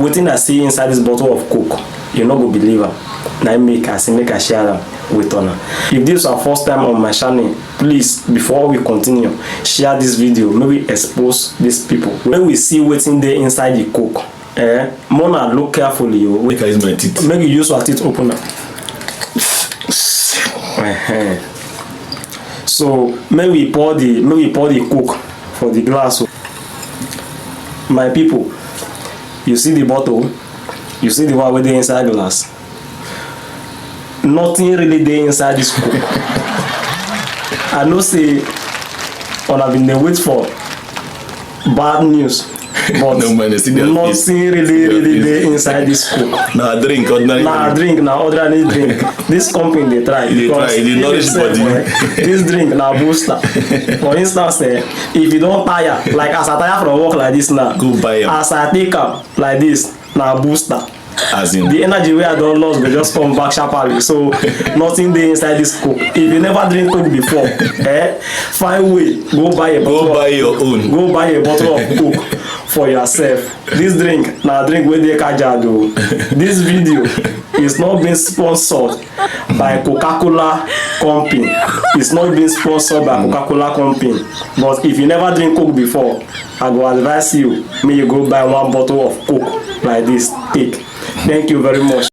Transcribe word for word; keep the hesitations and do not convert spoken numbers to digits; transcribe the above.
Wetin I see inside this bottle of Coke, you no go believe am. Na im make I say make I share am with una. If this is your first time on my channel, please, before we continue, share this video, make we expose these people. Make we see wetin dey inside the Coke. Eh, make una look carefully o. Make I use my teeth. Make you use your teeth open am. Ehen. So make we pour the make we pour the Coke for the glass o. My people, you see the bottle, you see the one wey dey inside glass. Nothing really dey inside this Coke. I know say una bin dey wait for bad news, but No, man, see their face. Nothing really really dey inside this Coke. Na drink, ordinary Na drink. Drink, na ordinary drink. This company dey try. Dey try, e dey nourish body. This drink na booster. For instance, eh, if you don tire, like as I tire from work like this now, Go buy am. As I take am like this, na booster. As in, The energy wey I don lost go just come back sharply. So nothing dey inside this Coke. If you never drink Coke before, eh, find way go buy a go bottle. Buy your own. Go buy a bottle of Coke for yourself. This drink na drink wey dey kajad o. This video is not being sponsored by Coca-Cola company. It's not being sponsored by Coca-Cola company. But if you never drink Coke before, I go advise you make you go buy one bottle of Coke like this. Take. Thank you very much.